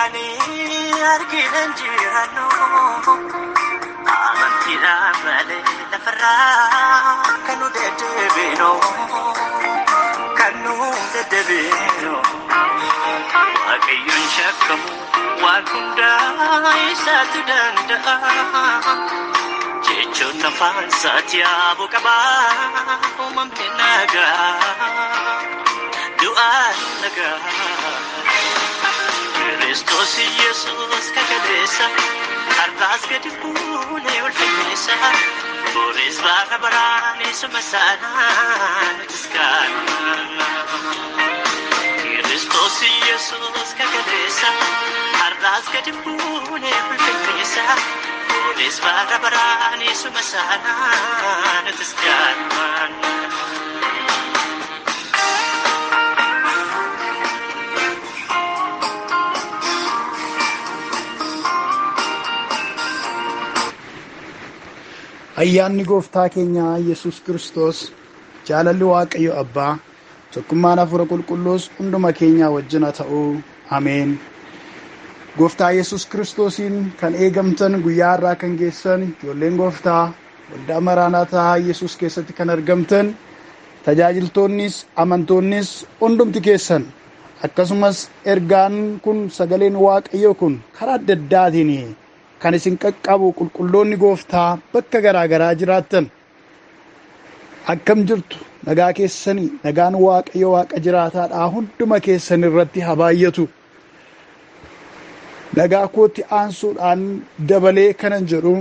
Ani argina jiraannu amantiidhaan malee lafarraa kan nu deddeebinu kan nu deddeebinu Waaqayyoon shakkamu waan hundaa isaatu danda'a jechoon afaan isaatti yaabuu qabaa uumamni nagaa du'aan nagaa. Kiristoos Yesuus kakaleessa har'aas gadi buunee ulfinneessa boris bara baraan isuma saanaa nutis kaana. Kiristoos Yesuus kakaleessa har'aas gadi buunee ulfinneessa boris bara baraan isuma saanaa nutis kaana. Ayyaanni gooftaa keenya Yesuus Kiristoos, jaalalli Waaqayyo Abbaa, tokkummaan Hafuura Qulqulluus hunduma keenyaa wajjin haa ta'u. Ameen. Gooftaa Yesuus Kiristoosiin kan eegamtan guyyaa har'aa kan geessan ijoolleen gooftaa waldaa Maraanaataa Yesuus keessatti kan argamtan tajaajiltoonnis amantoonnis hundumti keessan akkasumas ergaan kun sagaleen Waaqayyoo kun karaa adda addaatiin kan isin qaqqabu qulqulloonni gooftaa bakka garaa garaa jiraattan akkam jirtu nagaa keessanii nagaan Waaqayyo Waaqa jiraataadhaa hunduma keessan irratti haa baay'atu. Nagaa kootti aansuudhaan dabalee kanan jedhu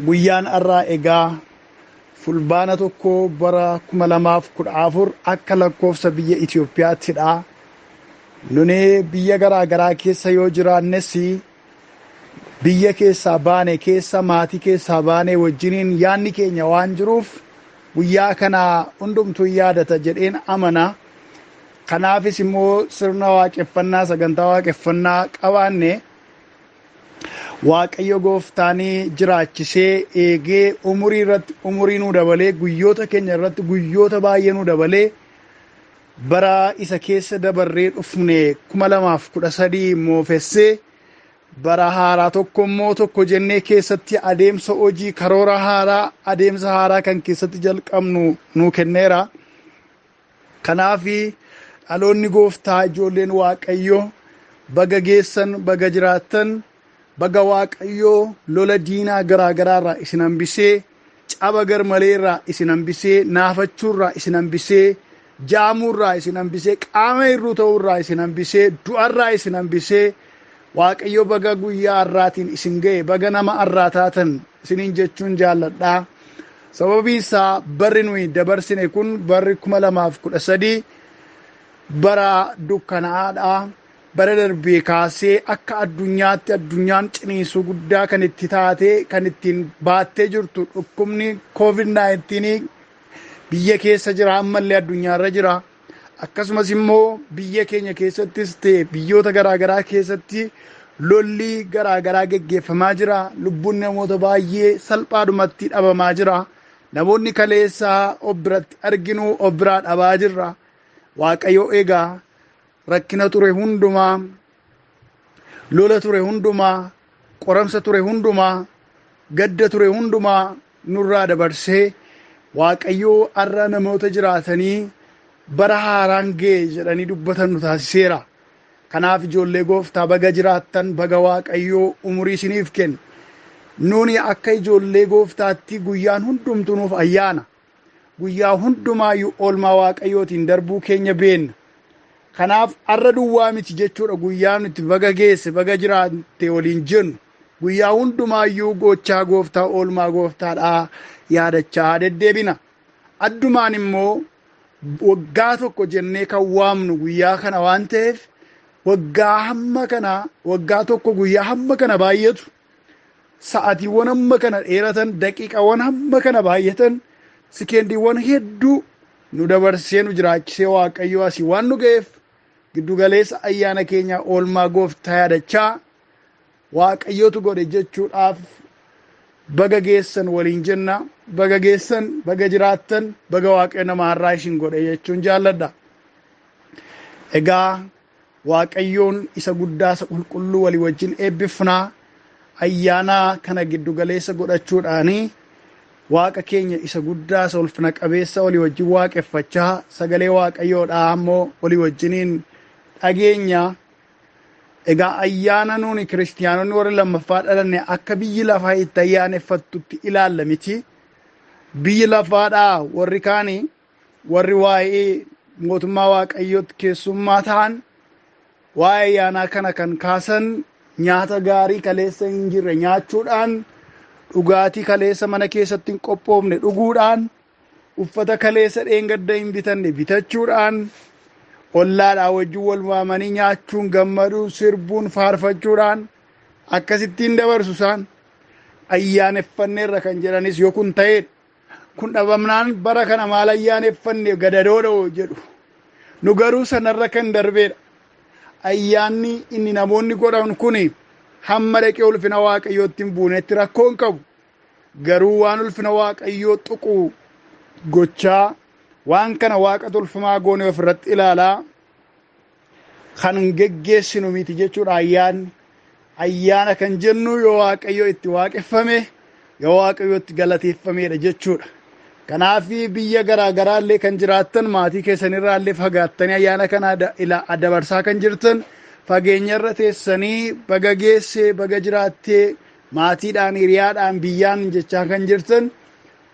guyyaan har'aa egaa fulbaana 1 bara 2014 akka lakkoofsa biyya Itiyoophiyaattidha. Nuni biyya garaa garaa keessa yoo jiraannes biyya keessaa baane keessa maatii keessaa baane wajjiniin yaanni keenya waan jiruuf guyyaa kana hundumtuu yaadata jedheen amana. Kanaafis immoo sirna waaqeffannaa sagantaa waaqeffannaa qabaanne Waaqayyo gooftaanii jiraachisee eegee umurii irratti umurii nuu dabalee guyyoota keenya irratti guyyoota baay'ee nuu dabalee bara isa keessa dabarree dhufne 2013 moofessee bara haaraa tokko immoo tokko jennee keessatti adeemsa hojii karoora haaraa adeemsa haaraa kan keessatti jalqabnu nuu kenneera. Kanaaf dhaloonni gooftaa ijoolleen Waaqayyoo baga geessan baga jiraattan baga Waaqayyoo lola diinaa garaa garaa irraa isin hambisee caba garmalee irraa isin hambisee naafachuu irraa isin hambisee jaamuu irraa isin hambisee qaama hir'uu ta'uu irraa isin hambisee du'arraa isin hambisee Waaqayyo baga guyyaa har'aatiin isin ga'e baga nama har'aa taatan isiniin jechuun jaalladha. Sababiin isaa barri nuyi dabarsine kun barri 2013 bara dukkanaa'aadha. Bara darbee kaasee akka addunyaatti addunyaan ciniinsuu guddaa kan itti taate kan ittiin baattee jirtu dhukkubni COVID-19 biyya keessa jira ammallee addunyaarra jira. Akkasumas immoo biyya keenya keessattis ta'e biyyoota garaagaraa keessatti lolli garaagaraa geggeeffamaa jira. Lubbuun namoota baay'ee salphaadhumatti dhabamaa jira. Namoonni kaleessaa of biratti arginu of biraa dhabaa jirra. Waaqayyo egaa rakkina ture hundumaa, lola ture hundumaa, qoramsa ture hundumaa, gadda ture hundumaa nurraa dabarsee Waaqayyo har'a namoota jiraatanii bara haaraan ga'e jedhanii dubbatan nu taasiseera. Kanaaf ijoollee gooftaa baga jiraattan baga Waaqayyoo umurii isiniif kenne. Nuuni akka ijoollee gooftaatti guyyaan hundumtuu nuuf ayyaana. Guyyaa hundumaayyuu oolmaa Waaqayyootiin darbuu keenya beenna. Kanaaf har'a duwwaa miti jechuudha guyyaa nuti baga geesse baga jiraatte waliin jennu. Guyyaa hundumaayyuu gochaa gooftaa oolmaa gooftaadhaa yaadachaa deddeebina. Addumaan immoo waggaa tokko jennee kan waamnu guyyaa kana waan ta'eef waggaa hamma kana waggaa tokko guyyaa hamma kana baay'atu sa'atiiwwan hamma kana dheeratan daqiiqawwan hamma kana baay'atan sikeendiiwwan hedduu nu dabarsee nu jiraachisee Waaqayyo asii waan nu ga'eef giddugaleessa ayyaana keenya oolmaa gooftaa yaadachaa Waaqayyotu godhe jechuudhaaf baga geessan waliin jenna. Baga geessan, baga jiraattan, baga Waaqayyo nama har'aa isin godhe jechuun jaalladha. Egaa Waaqayyoon isa guddaa isa qulqulluu walii wajjin eebbifnaa. Ayyaana kana giddugaleessa godhachuudhaanii Waaqa keenya isa guddaa isa ulfina qabeessa walii wajjin waaqeffachaa sagalee Waaqayyoodhaa ammoo walii wajjiniin dhageenya. Egaa ayyaana nuuni kiristiyaanonni warri lammaffaa dhalanne akka biyyi lafaa itti ayyaaneffattutti ilaalla miti. Biyyi lafaadhaa warri kaanii warri waa'ee mootummaa Waaqayyootti keessummaa ta'an waa'ee ayyaanaa kana kan kaasan nyaata gaarii kaleessa hin jirre nyaachuudhaan, dhugaatii kaleessa mana keessatti hin qophoofne dhuguudhaan, uffata kaleessa dheengadda hin bitanne bitachuudhaan, ollaadhaa wajjin wal waamanii nyaachuun, gammaduun, sirbuun, faarfachuudhaan akkasittiin dabarsu isaan. Ayyaaneffanneerra kan jedhanis yoo kun ta'edha. Kun dhabamnaan bara kana maal ayyaaneffanne gadadoodha jedhu. Nu garuu sanarra kan darbeedha. Ayyaanni inni namoonni godhan kuni hamma dhaqee ulfina Waaqayyootti hin buunetti rakkoo hin qabu. Garuu waan ulfina Waaqayyoo tuqu gochaa, waan kana Waaqa tolfamaa goone ofirratti ilaalaa kan geggeessinu miti jechuudha ayyaanni. Ayyaana kan jennu yoo Waaqayyo itti waaqeffame, yoo Waaqayyo itti galateeffameedha jechuudha. Kanaaf biyya garaa garaa illee kan jiraattan maatii keessanirraa illee fagaattanii ayyaana kana dabarsaa kan jirtan fageenyarra teessanii baga geessee baga jiraattee maatiidhaan hiriyaadhaan biyyaan jechaa kan jirtan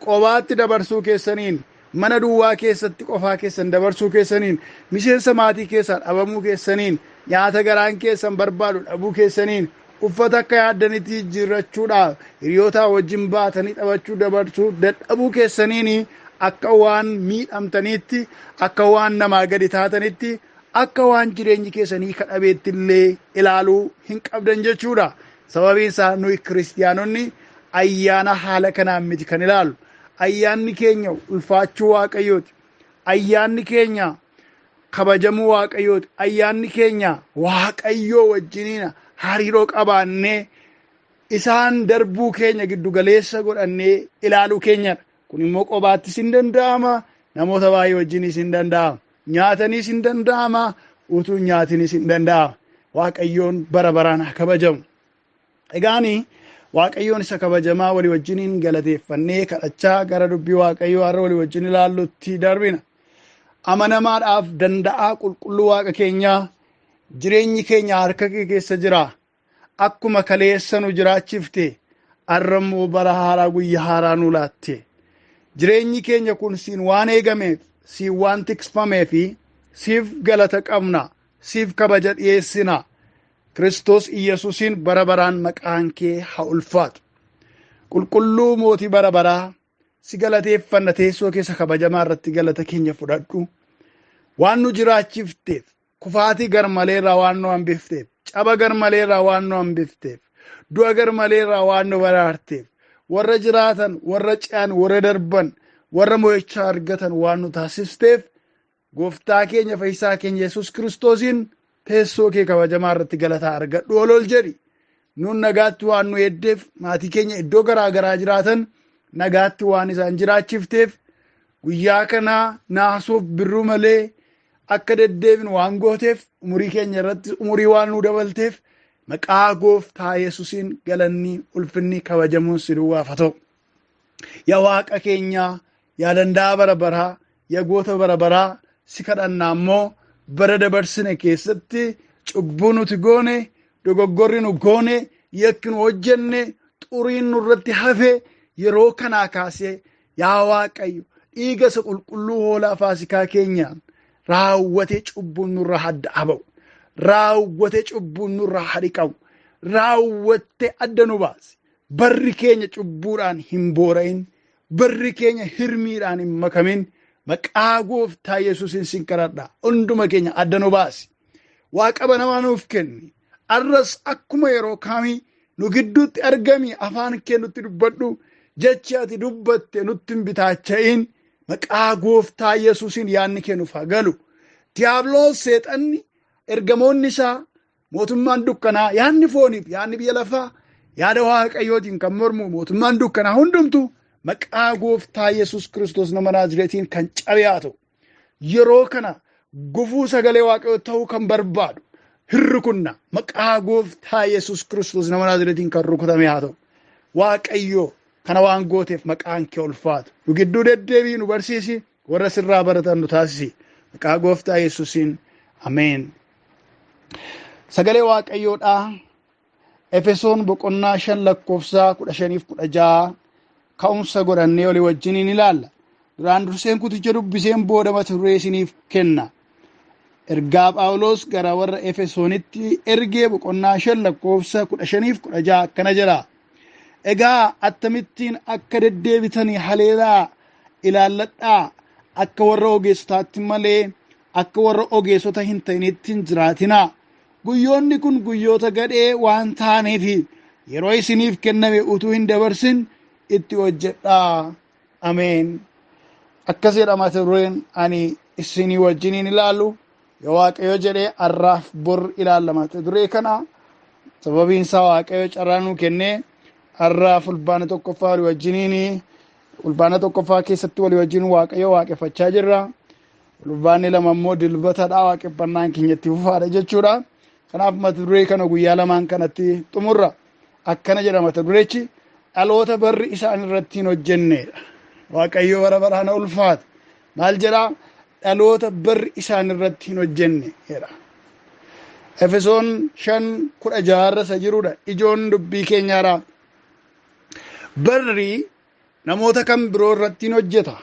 qobaatti dabarsuu keessaniin, mana duwwaa keessatti qofaa keessan dabarsuu keessaniin, miseensa maatii keessaa dhabamuu keessaniin, nyaata garaan keessan barbaadu dhabuu keessaniin, uffata akka yaaddanitti jijjiirrachuudhaaf hiriyootaa wajjin baatanii taphachuu dabarsuu dadhabuu keessaniin akka waan miidhamtaniitti, akka waan namaa gadi taatanitti, akka waan jireenyi keessanii kadhabeetti illee ilaaluu hin qabdan jechuudha. Sababiin isaa nuyi kiristiyaanonni ayyaana haala kanaan miti kan ilaalu. Ayyaanni keenya ulfaachuu Waaqayyooti. Ayyaanni keenya kabajamuu Waaqayyooti. Ayyaanni keenya Waaqayyoo wajjiniin hariiroo qabaannee isaan darbuu keenya giddugaleessa godhannee ilaaluu keenyadha. Kun immoo qobaattis hin danda'ama, namoota baay'ee wajjinis hin danda'ama, nyaataniis hin danda'ama, utuu nyaatinis hin danda'ama. Waaqayyoon bara baraan haa kabajamu. Egaani Waaqayyoon isa kabajamaa walii wajjiniin galateeffannee kadhachaa gara dubbii Waaqayyoo har'a walii wajjin ilaallutti darbina. Amanamaadhaaf danda'aa qulqulluu Waaqa keenyaa, jireenyi keenya harka kee keessa jira. Akkuma kaleessa nu jiraachifte, har'a immoo bara haaraa guyyaa haaraa nu laatte. Jireenyi keenya kun siin waan eegameef, siin waan tikfamee fi siif galata qabna, siif kabaja dhiyeessina. Kiristoos Iyyasuusiin bara baraan maqaan kee haa ulfaatu. Qulqulluu mootii bara baraa, si galateeffanna, teessoo keessa kabajamaa irratti galata keenya fudhadhu. Waan nu jiraachifteef, kufaatii garmaleerraa waan nu hambifteef, caba garmaleerraa waan nu hambifteef, du'a garmaleerraa waan nu baraarteef, warra jiraatan, warra ce'an, warra darban, warra mo'ichaa argatan waan nu taasifteef, Gooftaa keenya fayyisaa keenya Yesuus Kiristoosiin teessoo kee kabajamaa irratti galataa argadhu ol ol jedhi. Nuun nagaatti waan nu eeddeef, maatii keenya iddoo garaa garaa jiraatan nagaatti waan isaan jiraachifteef, guyyaa kana naasuuf birruu malee akka deddeebinu waan gooteef, umurii keenya irratti umurii waan nu dabalteef, maqaa Gooftaa Yesuusiin galanni ulfinni kabajamuun si duwwaaf haa ta'u. Yaa Waaqa keenyaa, yaa danda'aa bara baraa, yaa goota bara baraa, si kadhannaa immoo bara dabarsine keessatti cubbuu nuti goone, dogoggorri nu goone, yakki nu hojjenne, xuriin nurratti hafe yeroo kanaa kaasee yaa Waaqayyo dhiiga isa qulqulluu hoolaa Faasikaa keenyaan raawwatee cubbuun nurraa adda haa ba'u. Raawwatee cubbuun nurraa haa dhiqamu. Raawwattee adda nu baasi. Barri keenya cubbuudhaan hin boora'in. Barri keenya hirmiidhaan hin makamin. Maqaa Gooftaa Yesuusiin sin kadhadha. Hunduma keenya adda nu baasi. Waaqa banamaa nuuf kenni. Arras akkuma yeroo kaamii nu gidduutti argami, afaan kee nutti dubbadhu. Jechi ati dubbatte nutti hin bitaacha'in. Maqaa Gooftaa Yesuusiin yaadni kee nuuf haa galu. Diyaabloos, seexanni, ergamoonni isaa, mootummaan dukkanaa, yaadni fooniif yaadni biyya lafaa, yaada Waaqayyootiin kan mormu mootummaan dukkanaa hundumtu maqaa Gooftaa Yesuus Kiristoos nama Naazireetiin kan cabe haa ta'u. Yeroo kana gufuu sagalee Waaqayyoo ta'uu kan barbaadu, Hin rukunna. Maqaa Gooftaa Yesuus Kiristoos nama Naazreetiin kan rukutame haa ta'u. Waaqayyo, kana waan gooteef maqaan kee ulfaatu. Nu gidduu deddeebii nu barsiisi, warra sirraa baratan nu taasisi. Maqaa Gooftaa Yesuusiin, ameen. Sagalee Waaqayyoodhaa Efesoon boqonnaa 5 lakkoofsa 15f 16 ka'umsa godhannee olii wajjiniin ilaalla. Duraan durseen kuticha dubbiseen booda mata duree isiniif kenna. Ergaa Phaawulos gara warra Efesoonitti ergee boqonnaa 5 lakkoofsa 15f 16 akkana jedha. Egaa akkamittiin akka deddeebitanii haleelaa ilaalladhaa, akka warra ogeessotaatti malee akka warra ogeessota hin ta'initti hin jiraatinaa. Guyyoonni kun guyyoota gadhee waan ta'aniif yeroo isiniif kenname utuu hin dabarsin itti hojjedhaa. Ameen. Akkas jedha mata dureen ani isinii wajjiniin ilaalu. Yoo Waaqayyo jedhee har'aaf bor ilaalla mata duree kana. Sababiin isaa Waaqayyo carraa nuu kennee har'aa fulbaana 1ffaa walii wajjiniin, fulbaana 1ffaa keessatti walii wajjin Waaqayyo waaqeffachaa jirra. Fulbaanni 2 immoo dilbatadha, waaqeffannaan keenya itti fufaadha jechuudha. Kanaaf mata duree kana guyyaa lamaan kanatti xumurra. Akkana jedha mata dureechi: dhaloota barri isaan irratti hin hojjennedha. Waaqayyo bara baraan ulfaata. Maal jedhaa? Dhaloota barri isaan irratti hin hojjenne jedha. Efesoon 5:16 irra isa jirudha. Ijoon dubbii keenyaadha. Barri namoota kan biroo irratti hin hojjeta.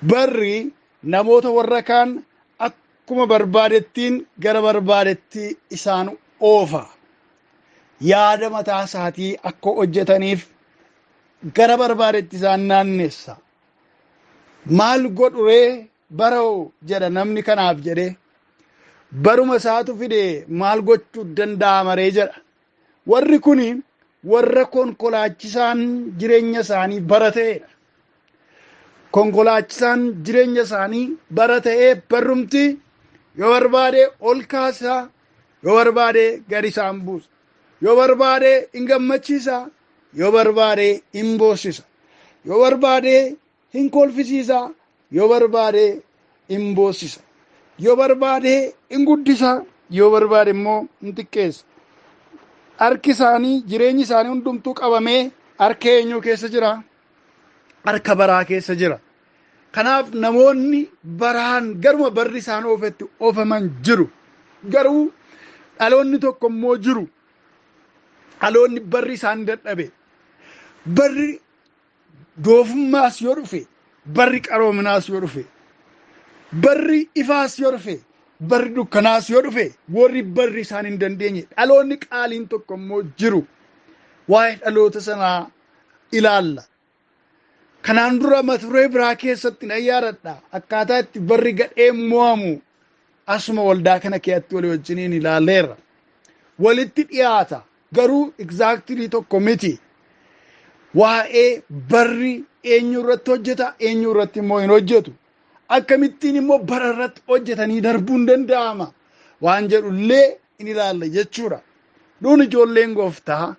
Barri namoota warra kaan akkuma barbaadettiin gara barbaadetti isaan oofa. Yaada mataa isaatii akka hojjetaniif gara barbaadetti isaan naannessa. Maal godhuree bara'u jedha namni kanaaf jedhee. Baruma isaatu fide, maal gochuu danda'a maree jedha. Warri kuni warra konkolaachisaan jireenya isaanii bara ta'edha. Konkolaachisaan jireenya isaanii bara ta'ee barrumti yoo barbaade ol kaasa, yoo barbaade gadi isaan buusa, yoo barbaade hin gammachiisa, yoo barbaade hin boossisa, yoo barbaade hin kolfisiisa, yoo barbaade hin boossisa, yoo barbaade hin guddisa, yoo barbaade immoo hin xiqqeessa. Harki isaanii, jireenyi isaanii hundumtuu qabamee harka eenyuu keessa jira? Harka baraa keessa jira. Kanaaf namoonni baraan garuma barri isaan oofetti oofaman jiru. Garuu dhaloonni tokko immoo jiru. Dhaloonni barri isaan dadhabe. Barri doofummaas yoo dhufe, barri qaroominaas yoo dhufe, barri ifaas yoo dhufe, barri dukkanaas yoo dhufe, warri barri isaan hin dandeenye dhaloonni qaaliin tokko immoo jiru. Waa'ee dhaloota sanaa ilaalla. Kanaan dura mata duree biraa keessatti nan yaadadha. Akkaataa itti barri gadhee mo'amu asuma waldaa kana keessatti walii wajjiniin ilaaleerra. Walitti dhiyaata. Garuu exactly tokko miti. Waa'ee barri eenyu irratti hojjeta, eenyu irratti immoo hin hojjetu. Akkamittiin immoo bara irratti hojjetanii darbuun danda'ama waan jedhu illee in ilaalla jechuudha. Nuun ijoolleen Gooftaa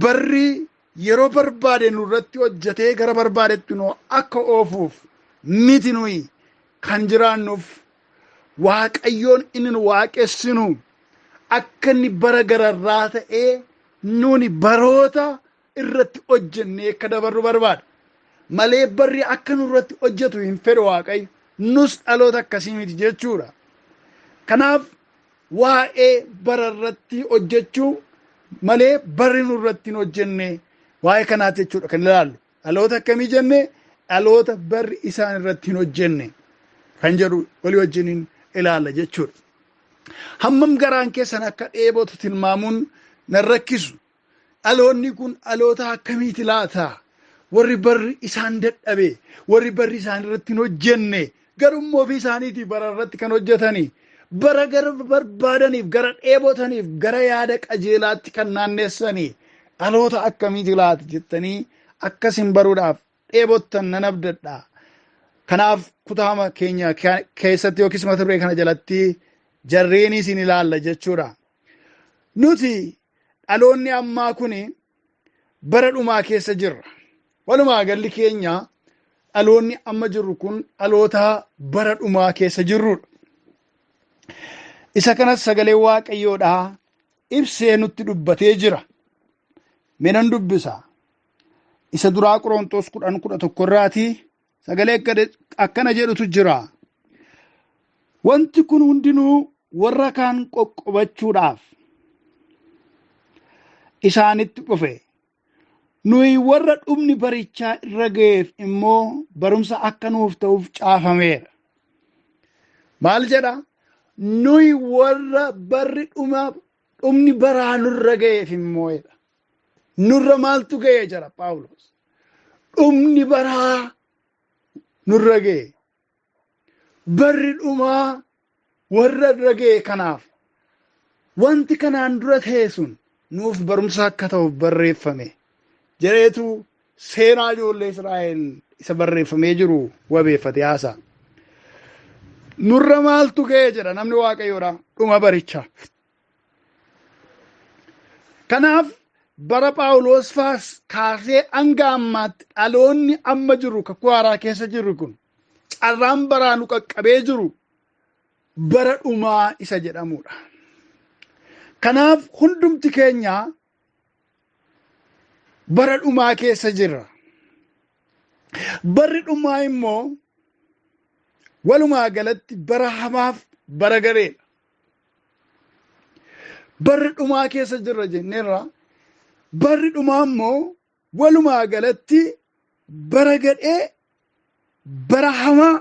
barri yeroo barbaade nurratti hojjetee gara barbaadetti nu akka oofuuf miti nuyi kan jiraannuuf. Waaqayyoon inni nu waaqessinu akka inni bara gararraa ta'ee nuuni baroota irratti hojjennee akka dabarru barbaada. Malee barri akka nurratti hojjetu hin fedhu Waaqayyo. Nus dhaloota akkasii miti jechuudha. Kanaaf waa'ee bara irratti hojjechuu malee barri nurratti hin hojjenne waa'ee kanaati jechuudha kan ilaallu. Dhaloota akkamii jenne? Dhaloota barri isaan irratti hin hojjenne kan jedhu walii wajjiniin ilaalla jechuudha. Hammam garaan keessan akka dheebotu tilmaamuun nan rakkisu. Dhaloonni kun dhaloota akkamiiti laata? Warri barri isaan dadhabe, warri barri isaan irratti hin hojjenne, garuu ofii isaaniitii bara irratti kan hojjetanii, bara gara barbaadaniif, gara dheebotaniif, gara yaada qajeelaatti kan naannessanii dhaloota akkamiiti laata jettanii akkasin baruudhaaf dheebottan nan abdadha. Kanaaf kutaama keenya keessatti yookiis mata duree kana jalatti jarreen isin ilaalla jechuudha. Nuti dhaloonni ammaa kuni bara dhumaa keessa jirra. Walumaa galli keenya dhaloonni amma jirru kun dhaloota bara dhumaa keessa jirrudha. Isa kanas sagalee Waaqayyoodhaa ibsee nutti dubbatee jira. Mee nan dubbisa. Isa duraa Qorontos 10:11 irraatii sagalee akkana jedhutu jira. Wanti kun hundinuu warra kaan qoqqobachuudhaaf isaanitti dhufe. Nuyi warra dhumni barichaa irra ga'eef immoo barumsa akka nuuf ta'uuf caafameera. Maal jedha? Nuyi warra barri dhuma dhumni baraa nurra ga'eef immoo jedha. Nurra maaltu ga'e jedha Phaawulos. Dhumni baraa nurra ga'e. Barri dhumaa warra irra ga'e kanaaf wanti kanaan dura ta'e sun nuuf barumsa akka ta'uuf barreeffame jedheetu seenaa ijoollee Israa'el isa barreeffamee jiru wabeeffate haasa'a. Nurra maaltu ga'e jedha namni Waaqayyoodha dhuma baricha. Kanaaf bara Phaawulos faas kaasee hanga ammaatti dhaloonni amma jiru kakuu haaraa keessa jiru kun carraan baraa nu qaqqabee jiru bara dhumaa isa jedhamudha. Kanaaf hundumti keenya bara dhumaa keessa jirra. Barri dhumaa immoo walumaa galatti bara hamaaf bara gareedha. Barri dhumaa keessa jirra jenneerra. Barri dhumaa immoo walumaa galatti bara gadhee, bara hamaa,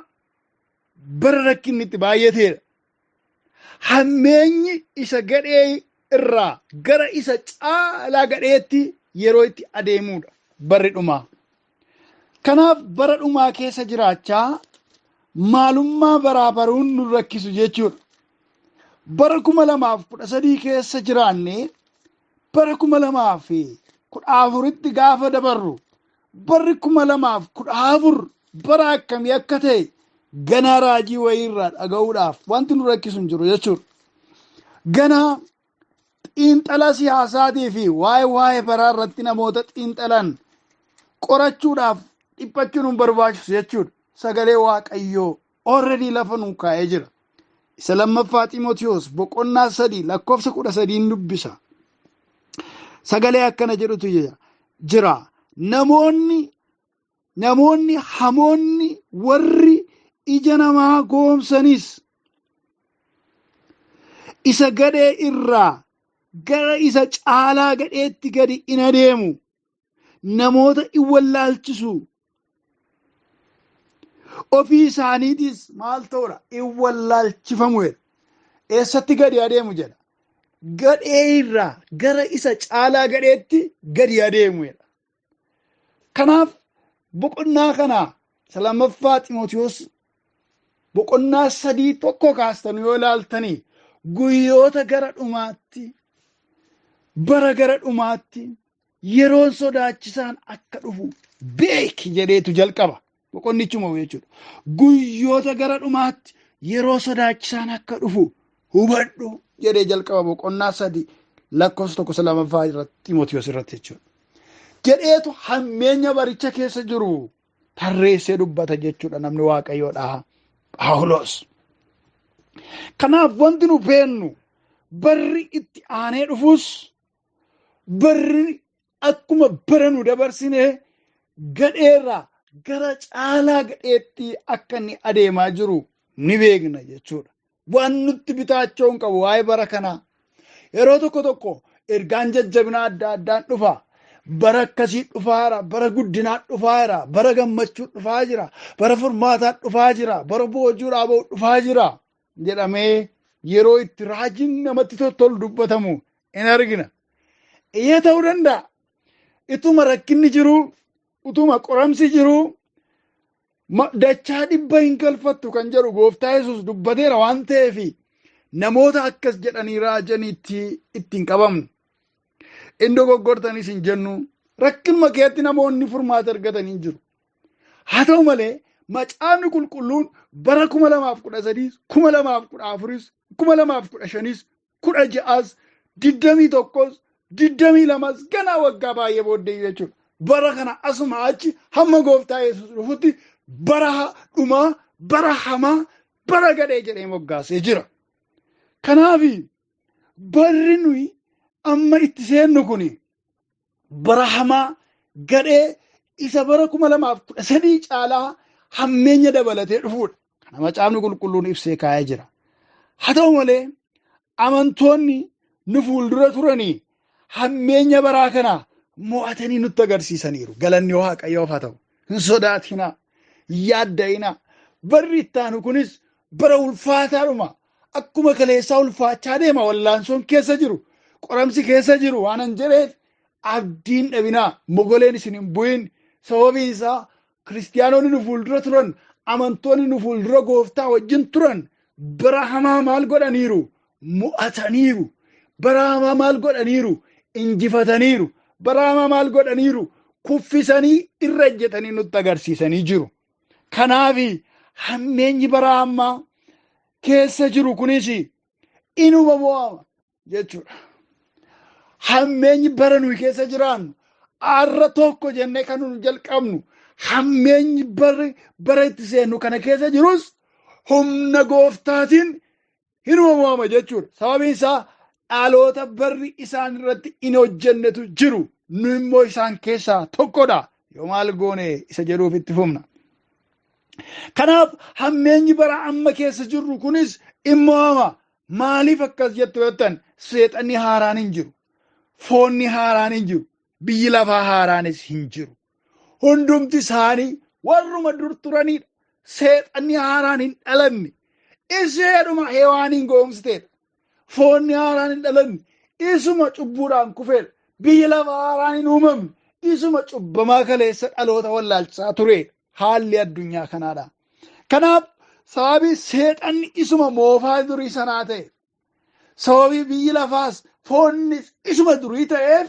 bara rakkinni itti baay'ateedha. Hammeenyi isa gadhee irraa gara isa caalaa gadheetti yeroo itti adeemuudha barri dhumaa. Kanaaf bara dhumaa keessa jiraachaa maalummaa baraa baruun nu rakkisu jechuudha. Bara 2013 keessa jiraannee bara 2014tti gaafa dabarru barri 2014 bara akkamii akka ta'e ganaa raajii wayiirraa dhaga'uudhaaf wanti nu rakkisu hin jiru jechuudha. Ganaa xiinxala siyaasaatii fi waa'ee baraa irratti namoota xiinxalan qorachuudhaaf dhiphachuun nu barbaachisu jechuudha. Sagalee Waaqayyoo already lafa nu kaa'ee jira. Isa lammaffaa Ximotewos boqonnaa 3 lakkoofsa 13 dubbisa. Sagalee akkana jedhutu jira. Namoonni hamoonni warri ija namaa goomsanis isa gadhee irraa gara isa caalaa gadheetti gadi in adeemu. Namoota in wallaalchisu. Ofii isaaniitis maal ta'uudha? In wallaalchifamu jedha. Eessatti gadi adeemu jedha? Gadhee irraa gara isa caalaa gadheetti gadi adeemu jedha. Kanaaf boqonnaa kana isa lammaffaa Ximotewos boqonnaa 3 tokko kaastan yoo ilaaltanii guyyoota gara dhumaatti bara gara dhumaatti yeroon sodaachisaan akka dhufu beeki jedheetu jalqaba. Boqonnichuma jechuudha. Guyyoota gara dhumaatti yeroo sodaachisaan akka dhufu hubadhu jedhee jalqaba boqonnaa 3 lakkoofsa tokko isa lammaffaa irratti Ximotewos irratti jechuudha. Jedheetu hammeenya baricha keessa jiru tarreessee dubbata jechuudha namni Waaqayyoodha Phaawulos. Kanaaf wanti nu beennu barri itti aanee dhufus barri akkuma bara nu dabarsine gadheerraa gara caalaa gadheetti akka inni adeemaa jiru ni beekna jechuudha. Waan nutti bitaachoo hin qabu waa'ee bara kanaa. Yeroo tokko tokko ergaan jajjabinaa adda addaan dhufa. Bara akkasii dhufaa jira, bara guddinaa dhufaa jira, bara gammachuu dhufaa jira, bara furmaataa dhufaa jira, bara boojuudhaa ba'u dhufaa jira jedhamee yeroo itti raajiin namatti tottolu dubbatamu in argina. Iyyee ta'uu danda'a. Ituma rakkinni jiru, utuma qoramsi jiru, dachaa dhibba hin galfattu kan jedhu gooftaa Yesuus dubbateera waan ta'eef namoota akkas jedhanii raajaniitti ittiin qabamnu. Inni dogoggortanis hin jennu. Rakkinuma keetti namoonni furmaata argatanii hin jiru. Haa ta'u malee macaafni qulqulluun bara 2013, 2014, 2015, 16, 21, 22 ganaa waggaa baay'ee booddee jechuudha. Bara kana asuma achi hamma gooftaa Yesuus dhufutti bara dhumaa, bara hamaa, bara gadhee jedhee moggaasee jira. Kanaaf barri nuyi amma itti seennu kun bara hamaa gadhee isa bara 2013 caalaa hammeenya dabalatee dhufuudha. Kana macaafni qulqulluun ibsee kaa'ee jira. Haa ta'u malee amantoonni nu fuuldura turanii hammeenya baraa kana mo'atanii nutti agarsiisaniiru. Galanni Waaqayyoof haa ta'u. Hin sodaatinaa, hin yaadda'inaa. Barri itti aanu kunis bara ulfaataadhuma. Akkuma kaleessaa ulfaachaa deema wallaansoon keessa jiru, qoramsi keessa jiru waan hin jedheef abdiin dhabinaa, mogoleen isin hin bu'in. Sababiin isaa kiristiyaanonni nu fuuldura turan, amantoonni nu fuuldura gooftaa wajjin turan bara hamaa maal godhaniiru? Mo'ataniiru. Bara hamaa maal godhaniiru? Injifataniiru. Bara hamaa maal godhaniiru? Kuffisanii irra ejjetanii nutti agarsiisanii jiru. Kanaaf hammeenyi bara ammaa keessa jiru kunis inuma mo'ama jechuudha. Hammeenyi bara nuyi keessa jiraannu har'a tokko jennee kan nu jalqabnu hammeenyi bara itti seennu kana keessa jirus humna gooftaatiin inuma mo'ama jechuudha. Sababiin isaa dhaloota barri isaan irratti hin hojjennetu jiru. Nu immoo isaan keessaa tokkodha. Yoo maal goone isa jedhuuf itti fufna. Kanaaf hammeenyi bara amma keessa jirru kunis in mo'ama. Maaliif akkas jettu jettan seexanni haaraan hin jiru. Foonni haaraan hin jiru. Biyyi lafaa haaraanis hin jiru. Hundumti isaanii warruma dur turanidha. Seexanni haaraan hin dhalanne. Isheedhuma Hewaaniin goomsiteedha. Foonni haaraan hin dhalanne. Isuma cubbuudhaan kufeedha. Biyyi lafaa haaraan hin uumamne. Isuma cubbamaa kaleessa dhaloota wallaalchisaa turedha. Haalli addunyaa kanaadha. Kanaaf sababii seexanni isuma moofaa durii sanaa ta'e, sababii biyyi lafaas foonnis isuma durii ta'eef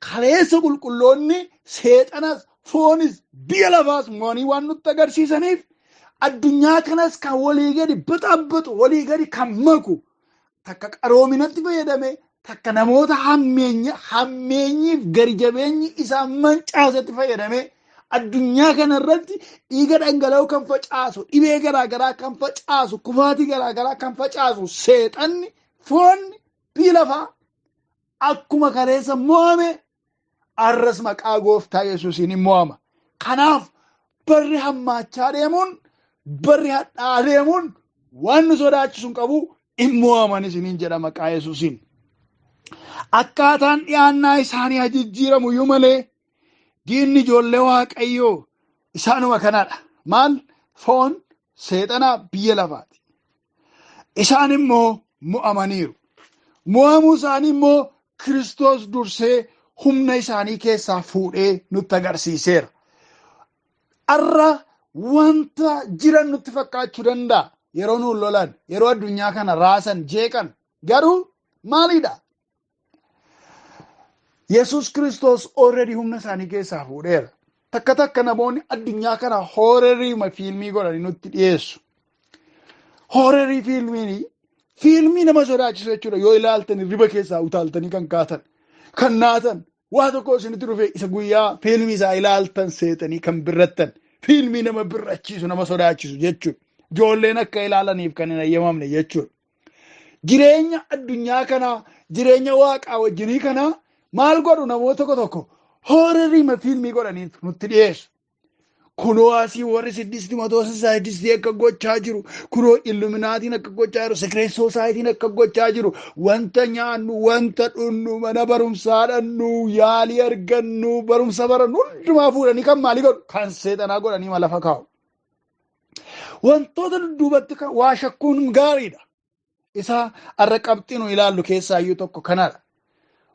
kaleessa qulqulloonni seexanas foonis biyya lafaas mo'anii waan nutti agarsiisaniif addunyaa kanas kan walii gadi baxabbatu, walii gadi kan maku, takka qaroominatti fayyadame, takka namoota hammeenyiif gadi jabeenyi isaan mancaasetti fayyadame addunyaa kanarratti dhiiga dhangala'oo kan facaasu, dhibee garaagaraa kan facaasu, kufaatii garaagaraa kan facaasu seexanni foonni biyya lafaa akkuma kaleessa mo'ame arras maqaa gooftaa Yesuusiin hin mo'ama. Kanaaf barri hammaachaa deemuun, barri hadhaa'aa deemuun waan nu sodaachisu hin qabu, hin mo'aman isiniin jedha maqaa Yesuusiin. Akkaataan dhiyaannaa isaanii haa jijjiiramu iyyuu malee diinni ijoollee Waaqayyoo isaanuma kanadha. Maal? Foon seexanaa biyya lafaati. Isaan immoo mo'amaniiru. Mo'amuu isaanii immoo Kiristoos dursee humna isaanii keessaa fuudhee nutti agarsiiseera. Har'a wanta jiran nutti fakkaachuu danda'a. Yeroo nuun lolan, yeroo addunyaa kana raasan, jeeqan. Garuu maalidha? Yesuus Kiristoos already humna isaanii keessaa fuudheera. Takka takka namoonni addunyaa kana hoorerii fiilmii godhanii nutti dhiyeessu. Hoorerii fiilmiin fiilmii nama sodaachisu jechuudha. Yoo ilaaltan riba keessaa utaaltanii kan kaatan, kan naatan, waa tokko isinitti dhufe isa guyyaa fiilmii isaa ilaaltan seetanii kan birrattan, fiilmii nama birrachiisu, nama sodaachisu jechuudha. Ijoolleen akka ilaalaniif kan hin ayyamamne jechuudha. Jireenya addunyaa kanaa, jireenya waaqaa wajjinii kanaa maal godhu namoota tokko tokko hoorerii fiilmii godhanii nutti dhiyeessu. Kunoo asii warri siddisti matoota saayintistii akka gochaa jiru, kunoo illuminaatiin akka gochaa jiru, sekireet soosaayitiin akka gochaa jiru, wanta nyaannu, wanta dhunnu, mana barumsaa dhannu, yaalii argannu, barumsa barannu hundumaa fuudhanii kan maalii godhu? Kan seexanaa godhanii lafa kaa'u. Wantoota dudduubatti waa shakkuun gaariidha. Isa har'a qabxii nu ilaallu keessaa iyyuu tokko kanadha.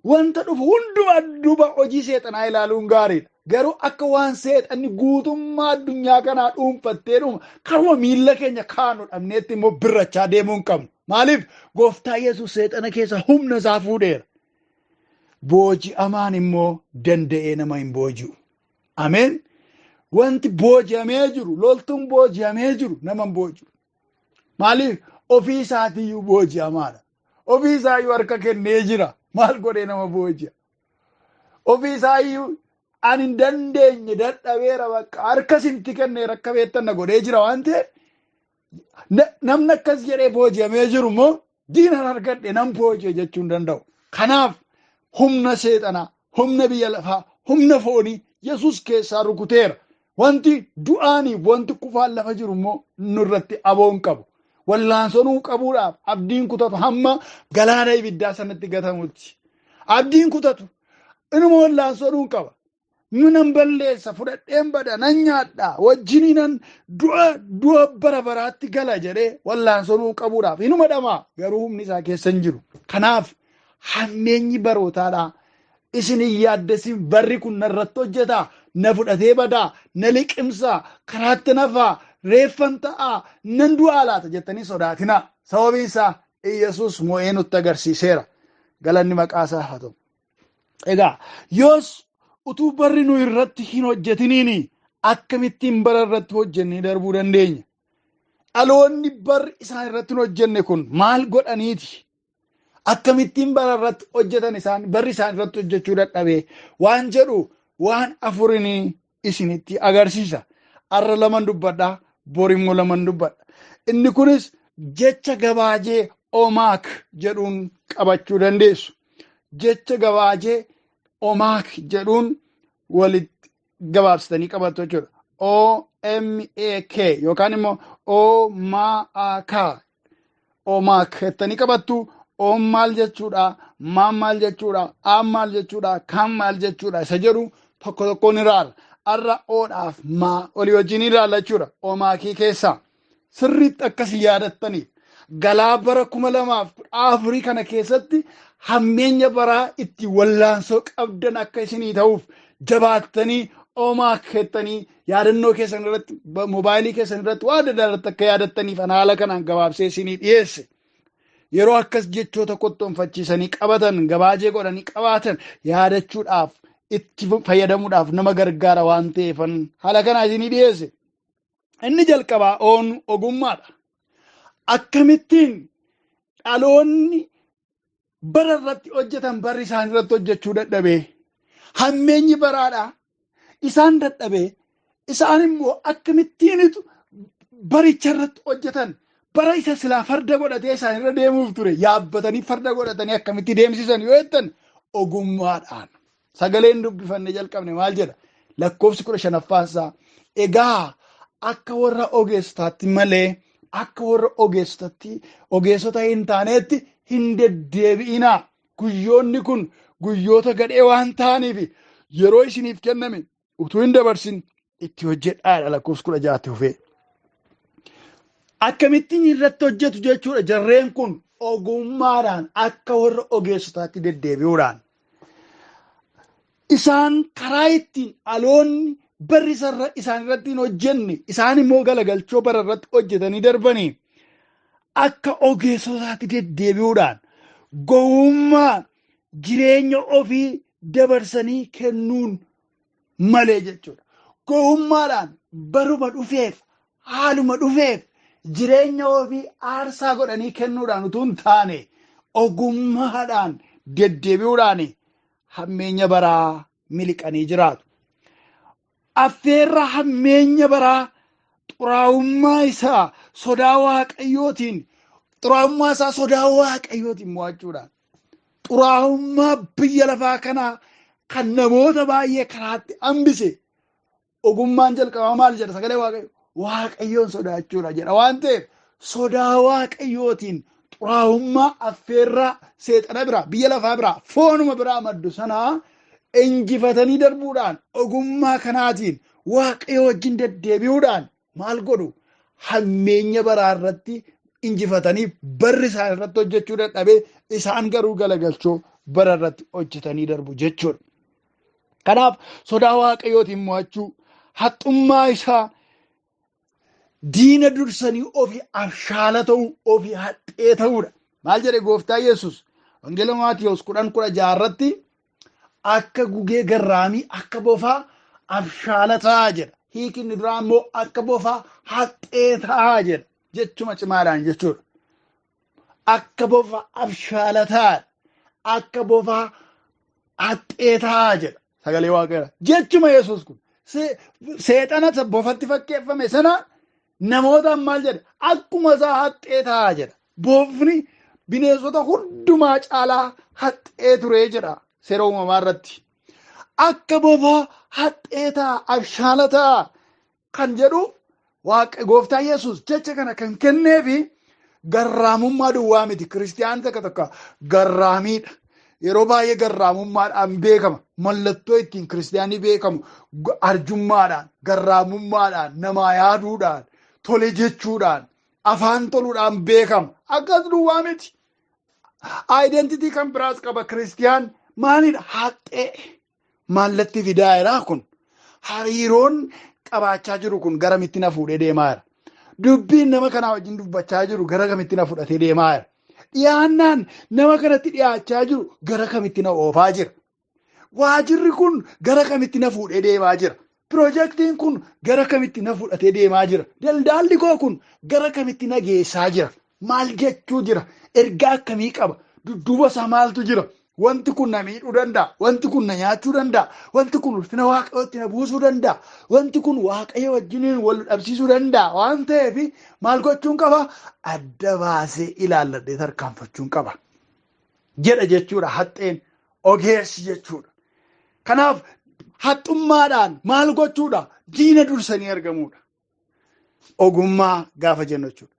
Wanta dhufu hundumaa dudduuba hojii seexanaa ilaaluun gaariidha. Garuu akka waan seexanni guutummaa addunyaa kanaa dhuunfattee dhuma karuma miilla keenya kaanu dhabneetti immoo birrachaa deemuu hin qabnu. Maaliif? Gooftaa Yesuus seexana keessa humna isaa fuudheera. Booji'amaan immoo danda'ee nama hin booji'u. Ameen. Wanti booji'amee jiru, loltuun booji'amee jiru nama hin booji'u. Maaliif? Ofii isaatiiyyuu booji'amaadha. Ofii isaayyuu harka kennee jira. Maal godhee nama booji'a? Ofii isaayyuu ani hin dandeenye dadhabeera bakka harka isintti kenneera akka beektan na godhee jira waan ta'eef namni akkas jedhee booji'amee jiru immoo Diinan argadhe nan booji'e jechuu hin danda'u. Kanaaf humna seexanaa, humna biyya lafaa, humna foonii Yesuus keessaa rukuteera. Wanti du'aaniif wanti kufaan lafa jiru immoo nurratti aboo hin qabu. Wallaansoo nuu qabuudhaaf abdiin kutatu hamma galaana ibiddaa sanatti gatamutti. Abdiin kutatu inuma wallaansoo nuu qaba. Nu nan balleessa, fudhadheen bada, nan nyaadha, wajjinii nan du'a du'a bara baraatti gala jedhee wallaansoo nuu qabuudhaaf inuma dhamaa, garuu humni isaa keessa hin jiru. Kanaaf hammeenyi barootaadha. Isin hin yaaddessin, barri kun narratti hojjeta, na fudhatee badaa, na liqimsaa, karaatti nafaa, reeffan ta'aa, nan du'aa laata jettanii sodaatinaa. Sababiin isaa Iyyasuus mo'ee nutti agarsiiseera. Galanni maqaa isaa haa ta'u. Egaa yoos utuu barri nu irratti hin hojjetiniin akkamittiin bara irratti hojjennee darbuu dandeenya? Dhaloonni barri isaan irratti hin hojjenne kun maal godhaniiti? Akkamittiin bara irratti hojjetan isaan barri isaan irratti hojjechuu dadhabee waan jedhu waan afurinii isinitti agarsiisa. Arra laman dubbadha, bor immoo laman dubbadha. Inni kunis jecha gabaajee omaak jedhuun qabachuu dandeessu. Jecha gabaajee omaak jedhuun walitti gabaabsitanii qabattu jechuudha. O M A K yookaan immoo O M A K, omaak jettanii qabattu. Oon maal jechuudha, maan maal jechuudha, aan maal jechuudha, kaan maal jechuudha isa jedhu tokko tokkoon ilaala. Arra oodhaaf maa olii wajjin ilaalla jechuudha. Omaakii keessaa sirriitti akkasii yaadattaniif galaa bara 2014 kana keessatti hammeenya baraa itti wallaansoo qabdan akka isinii ta'uuf jabaattanii omaak jettanii yaadannoo keessan irratti, moobaayilii keessan irratti, waan adda addaa irratti akka yaadattaniif an haala kanaan gabaabsee isinii dhiyeesse. Yeroo akkas jechoota kottoonfachiisanii qabatan, gabaajee godhanii qabaatan, yaadachuudhaaf, itti fayyadamuudhaaf nama gargaara waan ta'eefan haala kanaa isinii dhiyeesse. Inni jalqabaa oon ogummaadha. Akkamittiin dhaloonni bara irratti hojjetan barri isaan irratti hojjechuu dadhabee, hammeenyi baraadha isaan dadhabee, isaan immoo akkamittiinitu baricha irratti hojjetan, bara isa silaa farda godhatee isaan irra deemuuf ture yaabbatanii farda godhatanii akkamitti deemsisan yoo jettan, ogummaadhaan. Sagaleen dubbifanne jalqabne maal jedha? Lakkoofsi 15ffaan isaa, egaa akka warra ogeessotaatti malee akka warra ogeessotatti ogeessota hin taaneetti hin deddeebi'inaa. Guyyoonni kun guyyoota gadhee waan ta'aniif yeroo isiniif kenname utuu hin dabarsin itti hojjedhaadha lakkoofsi 16tti fufee. Akkamittiin irratti hojjetu jechuudha jarreen kun? Ogummaadhaan, akka warra ogeessotaatti deddeebi'uudhaan. Isaan karaa ittiin dhaloonni barri isaan irratti hin hojjenne, isaan immoo galagalchoo bara irratti hojjetanii darbanii, akka ogeessotaatti deddeebi'uudhaan, gowwummaa jireenya ofii dabarsanii kennuun malee jechuudha. Gowwummaadhaan baruma dhufeef, haaluma dhufeef jireenya ofii aarsaa godhanii kennuudhaan utuu hin taane, ogummaadhaan deddeebi'uudhaan hammeenya baraa miliqanii jiraatu. Affeerra hammeenya baraa, xuraa'ummaa isaa sodaa waaqayyootiin, xuraa'ummaa isaa sodaa waaqayyootiin mo'achuudhaan, xuraa'ummaa biyya lafaa kanaa kan namoota baay'ee karaatti hambise, ogummaan jalqabaa maal jedha sagalee Waaqayyo? Waaqayyoon sodaachuudha jedha waan ta'eef, sodaa Waaqayyootiin xuraa'ummaa affeerraa seexana biraa, biyya lafaa biraa, foonuma biraa maddu sanaa injifatanii darbuudhaan, ogummaa kanaatiin Waaqayyo wajjin deddeebi'uudhaan maal godhu? Hammeenya baraa irratti injifatanii barri isaan irratti hojjechuu dadhabee, isaan garuu galagalchoo bara irratti hojjetanii darbu jechuudha. Kanaaf sodaa Waaqayyootiin mo'achuu, haxxummaa isaa diina dursanii ofii abshaala ta'uu, ofii haxxee ta'uudha. Maal jedhe gooftaa Yesuus? Wangeela Maatiyos 10:16 irratti akka gugee garraamii, akka bofaa abshaala ta'aa jedha. Hiiki inni duraa immoo akka bofaa haxxee ta'aa jedha. Jechuma cimaadhaan jechuudha. Akka bofaa abshaala ta'aa, akka bofaa haxxee ta'aa jedha sagalee Waaqayyoo. Jechuma Yesuus kun seexana bofatti fakkeeffame sana namootaan maal jedha? Akkuma isaa haxxee ta'aa jedha. Bofni Bineensota hundumaa caalaa haxxee ture jedha seera uumamaa irratti. Akka bofaa haxxee ta'a, abshaala ta'a kan jedhu Waaqa gooftaa Yesuus jecha kana kan kenneefi garraamummaa duwwaa miti. Kiristiyaanni takka takka garraamiidha. Yeroo baay'ee garraamummaadhaan beekama. Mallattoo ittiin kiristiyaanni beekamu arjummaadhaan, garraamummaadhaan, namaa yaaduudhaan, tole jechuudhaan, afaan toluudhaan beekama. Akkas duwwaa miti. Aayidentitii kan biraas qaba kiristiyaan maalidha? Haxxee. Maallatti fidaa jira kun. Hariiroon qabaachaa jiru kun garamitti na fuudhee deemaa jira? Dubbiin nama kanaa wajjin dubbachaa jiru gara kamitti na fudhatee deemaa jira? Dhiyaannaan nama kanatti dhiyaachaa jiru gara kamitti na oofaa jira? Waajirri kun gara kamitti na fuudhee deemaa jira? Piroojeektiin kun gara kamitti na fudhatee deemaa jira? Daldaalli koo kun gara kamitti na geessaa jira? Maal jechuu jira? Ergaa akkamii qaba? Dudduuba isaa maaltu jira? Wanti kun na miidhuu danda'a. Wanti kun na nyaachuu danda'a. Wanti kun ulfina Waaqayyootti na buusuu danda'a. Wanti kun Waaqayyo wajjiniin wal dhabsiisuu danda'a. Waan ta'eef maal gochuun qaba? Adda baasee ilaalladhee tarkaanfachuun qaba. Jedha jechuudha haxxeen ogeessi jechuudha. Kanaaf haxxummaadhaan maal gochuudha? Diina dursanii argamuudha. Ogummaa gaafa jennu jechuudha.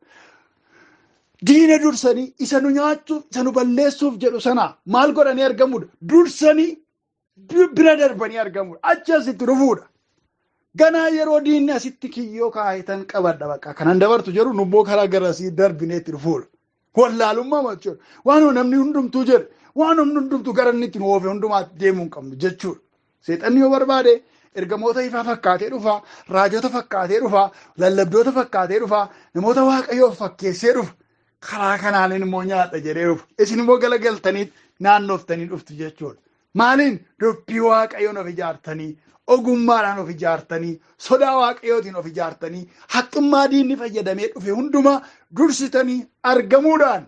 Diina dursanii isa nu nyaachuuf, isa nu balleessuuf jedhu sana maal godhanii argamuudha? Dursanii bira darbanii argamuudha. Achi asitti dhufuudha. Ganaa yeroo diinni asitti kiyyoo kaayetan qabadha bakka kanan dabartu jedhu nummoo karaa garasii darbinee itti dhufuudha. Wallaalummaa jechuudha. Waan namni hundumtuu jedhe, waan namni hundumtuu gara inni itti nu oofe hundumaatti deemuu hin qabnu jechuudha. Seexanni yoo barbaade ergamoota ifaa fakkaatee dhufa, raajota fakkaatee dhufa, lallabdoota fakkaatee dhufa, namoota Waaqayyoof fakkeessee dhufa. Karaa kanaan immoo nyaadha jedhee dhufa. Isin immoo galagaltanii naannoftanii dhuftu jechuudha. Maaliin? Dubbii Waaqayyoon of ijaartanii, ogummaadhaan of ijaartanii, sodaa Waaqayyootiin of ijaartanii, haxxummaa diinni fayyadamee dhufe hundumaa dursitanii argamuudhaan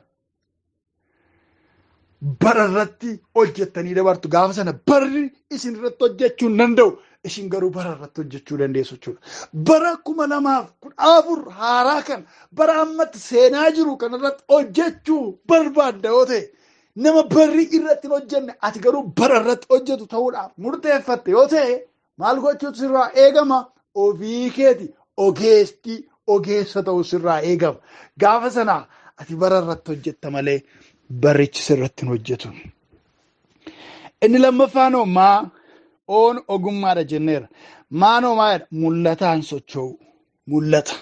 bara irratti hojjettanii dabartu. Gaafa sana barri isin irratti hojjechuu hin danda'u. Isin garuu bara irratti hojjechuu dandeessu jechuudha. Bara 2014 haaraa kan bara ammatti seenaa jiru kanarratti hojjechuu barbaadda yoo ta'e, nama barri irratti hin hojjenne ati garuu bara irratti hojjetu ta'uudhaaf murteeffatte yoo ta'e, maal gochuutu sirraa eegama? Ofii keeti ogeestii ogeessa ta'uu sirraa eegama. Gaafa sana ati bara irratti hojjetta malee barrichi sirratti hin hojjetu. Inni lammaffaan hoo maa oon ogummaadha jenneera. Maan hoo maalidha? Mul'ataan socho'u. Mul'ata.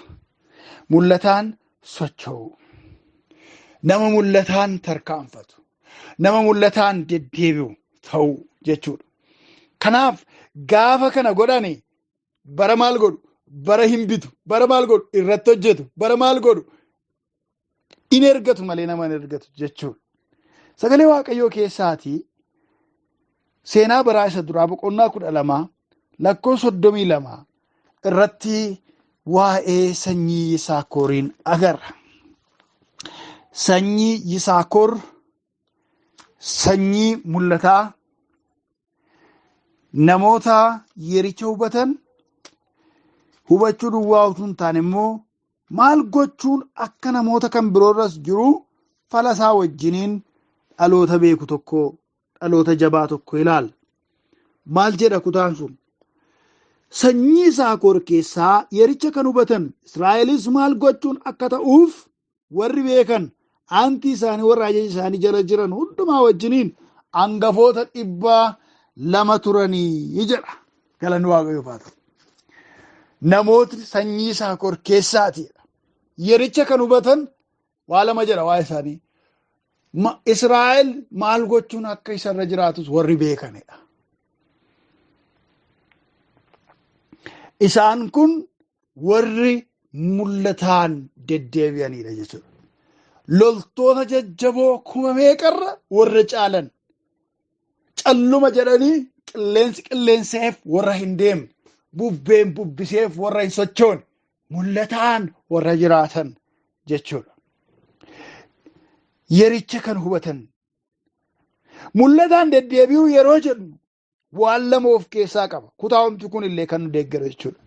Mul'ataan socho'u. Nama mul'ataan tarkaanfatu. Nama mul'ataan deddeebi'u ta'uu jechuudha. Kanaaf gaafa kana godhani bara maal godhu? Bara hin bitu. Bara maal godhu? Irratti hojjetu. Bara maal godhu? In ergatu malee nama hin ergatu jechuudha. Sagalee Waaqayyoo keessaatii seenaa baraa isa duraa boqonnaa 12 lakkoofsa 32 irratti waa'ee sanyii Yisaakooriin agarra. Sanyii Yisaakoor sanyii mul'ataa namoota yericha hubatan hubachuu duwwaa utuu hin taane immoo maal gochuun akka namoota kan biroorras jiru fala isaa wajjiniin dhaloota beeku tokko, dhaloota jabaa tokko ilaalla. Maal jedha kutaan sun? Sanyii Yisaakoor keessaa yericha kan hubatan, Israa'elis maal gochuun akka ta'uuf warri beekan, aantii isaanii warra ajaja isaanii jala jiran hundumaa wajjiniin hangafoota 200 turanii jedha. Galanni Waaqayyoof haa ta'u. Namootni sanyii Yisaakoor keessaatiidha. Yericha kan hubatan waa lama jedha waa'ee isaanii. Israa'el maal gochuun akka isarra jiraatus warri beekanidha. Isaan kun warri mul'ataan deddeebi'anidha jechuudha. Loltoota jajjaboo kuma meeqarra warra caalan calluma jedhanii qilleensi qilleenseef warra hin deemne, bubbeen bubbiseef warra hin sochoone, mul'ataan warra jiraatan jechuudha. Yericha kan hubatan mul'ataan deddeebi'uu yeroo jedhu waan lama of keessaa qaba. Kutaa homti kun illee kan nu deeggaru jechuudha.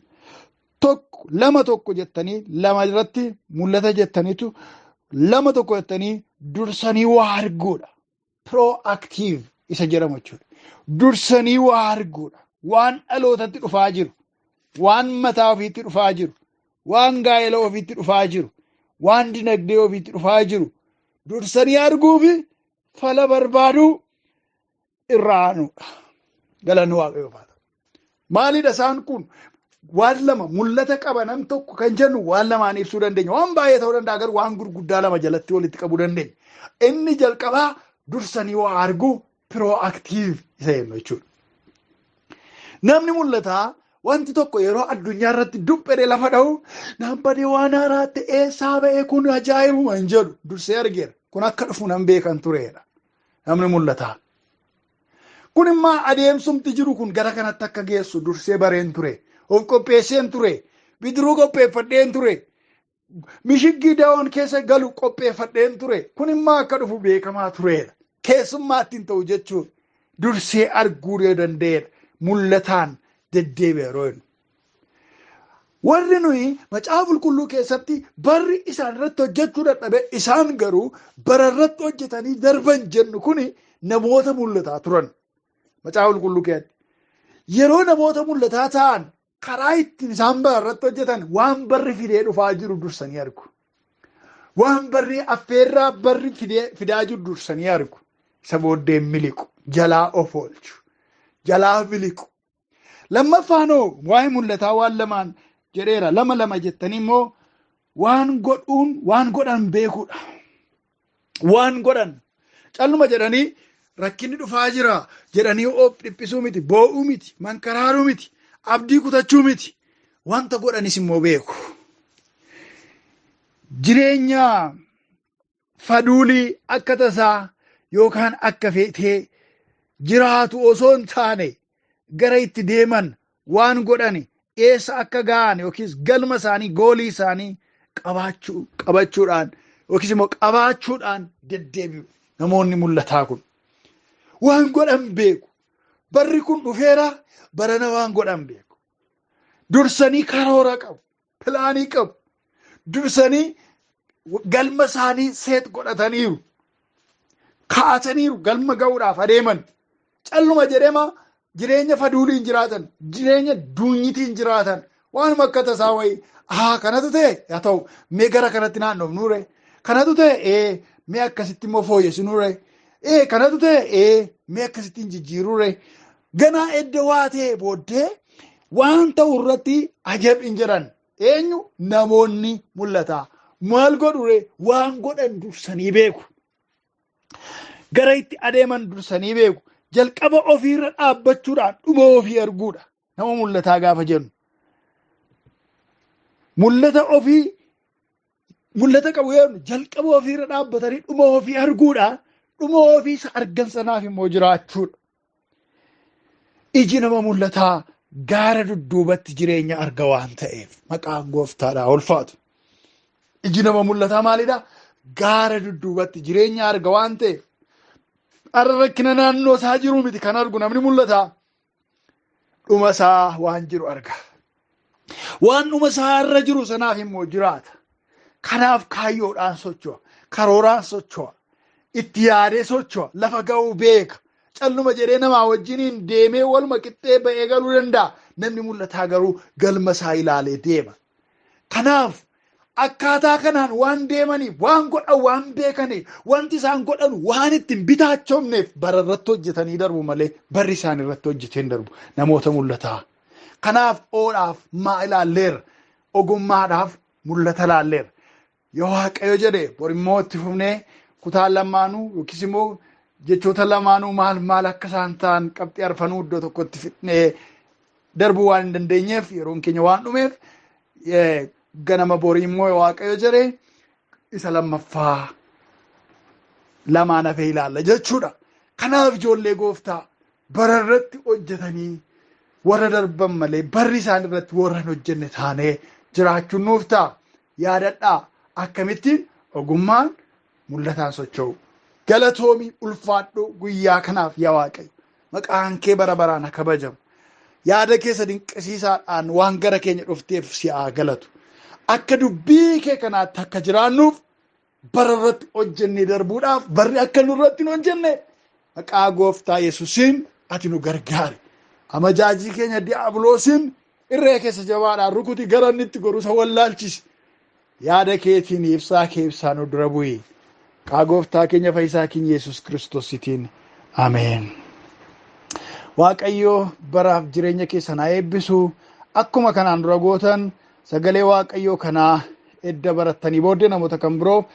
Tokko lama tokko jettanii lama irratti mul'ata jettaniitu Lama tokko jettanii dursanii waa arguudha. Proactive isa jedhamu jechuudha. Dursanii waa arguudha. Waan dhalootatti dhufaa jiru, waan mataa ofiitti dhufaa jiru, waan gaa'ela ofiitti dhufaa jiru, waan dinagdee ofiitti dhufaa jiru dursanii arguu fi fala barbaaduu irraa aanuudha. Galanni Waaqayyoof haa ta'u. Maalidha isaan kun? Waan lama mul'ata qaba nam tokko kan jennu waan lamaan ibsuu dandeenya. Waan baay'ee ta'uu danda'a, garuu waan gurguddaa lama jalatti walitti qabuu dandeenya. Inni jalqabaa dursanii waa arguu, proactive isa jennu jechuudha. Namni mul'ataa wanti tokko yeroo addunyaa irratti dubbedee lafa dha'u, naan badee waan haaraa ta'ee eessaa ba'ee, kun ajaa'ibuma hin jedhu, dursee argeera. Kun akka dhufu nan beekan tureedha. Namni mul'ataa. Kun immoo adeemsumti jiru kun gara kanatti akka geessu dursee bareen ture. Of qopheesseen ture. Bidiruu qopheeffadheen ture. Mishiggii da'oon keessa galu qopheeffadheen ture. Kun immoo akka dhufu beekamaa tureedha. Keessummaa ittiin ta'u jechuudha. Dursee arguu danda'eedha. Mul'ataan deddeebi'a yeroo inni. Warri nuyi macaafa qulqulluu keessatti barri isaan irratti hojjechuu dadhabe, isaan garuu bara irratti hojjetanii darban jennu kuni namoota mul'ataa turan. Macaafa qulqulluu keessatti. Yeroo namoota mul'ataa ta'an, karaa ittiin isaan bara irratti hojjetan waan barri fidee dhufaa jiru dursanii argu. Waan barri affeerraa barri fidaa jiru dursanii argu. Isa booddee miliqu, jalaa of oolchu, jalaa miliqu. Lammaffaanoo waa'ee mul'ataa waan lamaan jedheera. Lama lama jettanii immoo waan godhuun waan godhan beekuudha. Waan godhan calluma jedhanii rakkinni dhufaa jira jedhanii of dhiphisuu miti, boo'uu miti, mankaraaruu miti, abdii kutachuu miti. Wanta godhanis immoo beeku. Jireenya faduulii akka tasaa yookaan akka feetee jiraatu osoo hin taane, gara itti deeman, waan godhani, eessa akka ga'an yookiis galma isaanii, goolii isaanii qabachuudhaan yookiis immoo qabaachuudhaan deddeebi'u namoonni mul'ataa kun. Waan godhan beeku. Barri kun dhufeera, barana waan godhan beeku. Dursanii karoora qabu, pilaanii qabu. Dursanii galma isaanii seet godhataniiru. Kaa'ataniiru, galma ga'uudhaaf adeeman. Calluma jedhema jireenya faduuliin jiraatan, jireenya duunyitiin jiraatan, waanuma akka tasaa wayii, haa kanatu ta'e haa ta'u, mee gara kanatti naannofnuure, kanatu ta'e, ee mee akkasitti immoo fooyyessinuure, ee kanatu ta'e, ee mee akkasittiin jijjiiruure, ganaa edda waa ta'e booddee waan ta'u irratti ajab hin jedhan. Eenyu? Namoonni mul'ataa. Maal godhure? Waan godhan dursanii beeku. Gara itti adeeman dursanii beeku. Jalqaba ofiirra dhaabbachuudhaan dhuma ofii arguudha. Nama mul'ataa gaafa jennu. Mul'ata ofii, mul'ata qabu yoo jalqaba ofiirra dhaabbatanii dhuma ofii arguudha. Dhuma ofii isa argan sanaaf immoo jiraachuudha. Iji nama mul'ataa gaara dudduubatti jireenya arga waan ta'eef maqaan gooftaadhaa ulfaatu. Iji nama mul'ataa maalidha? Gaara dudduubatti jireenya arga waan ta'eef. Har'a rakkina naannoo isaa jiru miti kan argu namni mul'ataa. Dhuma isaa waan jiru arga. Waan dhuma isaa irra jiru sanaaf immoo jiraata. Kanaaf kaayyoodhaan socho'a. Karooraan socho'a. Itti yaadee socho'a. Lafa ga'uu beeka. Calluma jedhee namaa wajjiniin deemee waluma qixxee ba'ee galuu danda'a. Namni mul'ataa garuu galma isaa ilaalee deema. Kanaaf akkaataa kanaan waan deemaniif, waan godhan waan beekaniif, wanti isaan godhan waan ittiin bitaachofneef bara irratti hojjetanii darbu malee barri isaan irratti hojjetee hin darbu namoota mul'ataa. Kanaaf oodhaaf maa ilaalleerra, ogummaadhaaf mul'ata ilaalleerra. Yoo Waaqayyo jedhe borimmoo itti fufnee kutaan lamaanuu yookiis immoo jechoota lamaanuu maal maal akka isaan ta'an qabxii arfanuu iddoo tokkotti fixnee darbuu waan hin dandeenyeef, yeroon keenya waan dhumeef, ganama borii immoo Waaqayyo jedhe isa lammaffaa lamaan hafee ilaalla jechuudha. Kanaaf ijoollee gooftaa, bara irratti hojjetanii warra darban malee barri isaan irratti warra hin hojjenne taanee jiraachuun nuuf ta'a. Yaadadhaa, akkamittiin ogummaan mul'ataan socho'u. Galatoomii, ulfaadhu guyyaa kanaaf yaa Waaqayyo. Maqaan kee bara baraan haa kabajamu. Yaada keessa dinqisiisaadhaan waan gara keenya dhufteef si haa galatu. Akka dubbii kee kanaatti akka jiraannuuf Bara irratti hojjennee darbuudhaaf barri akka nurratti hin hojjenne maqaa gooftaa Yesuusiin ati nu gargaari. Amajaajii keenya diiyaabiloosiin irree keessa jabaadhaan rukuti, gara inni itti goru isa wallaalchisi. Yaada keetiin ibsaa kee ibsaa nu dura bu'i. Maqaa gooftaa keenya fayyisaa keenya Yesuus Kiristoositiin. Ameen. Waaqayyo baraaf jireenya keessan haa eebbisu. Akkuma kanaan dura gootan, sagalee Waaqayyoo kanaa edda barattanii booddee namoota kan biroo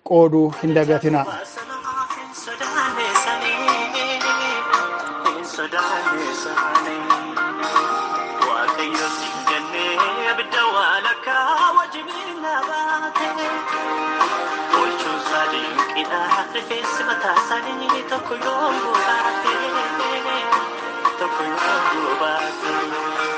qooduu hin dagatinaa. Hin sodaanne sanii, hin sodaanne sanii. Waaqayyo si hin gannee, abidda walakkaa wajjin na baate. Oolchuun isaa dinqiidha, rifeensi mataa isaanii tokko yoo baate, tokko yoo baate.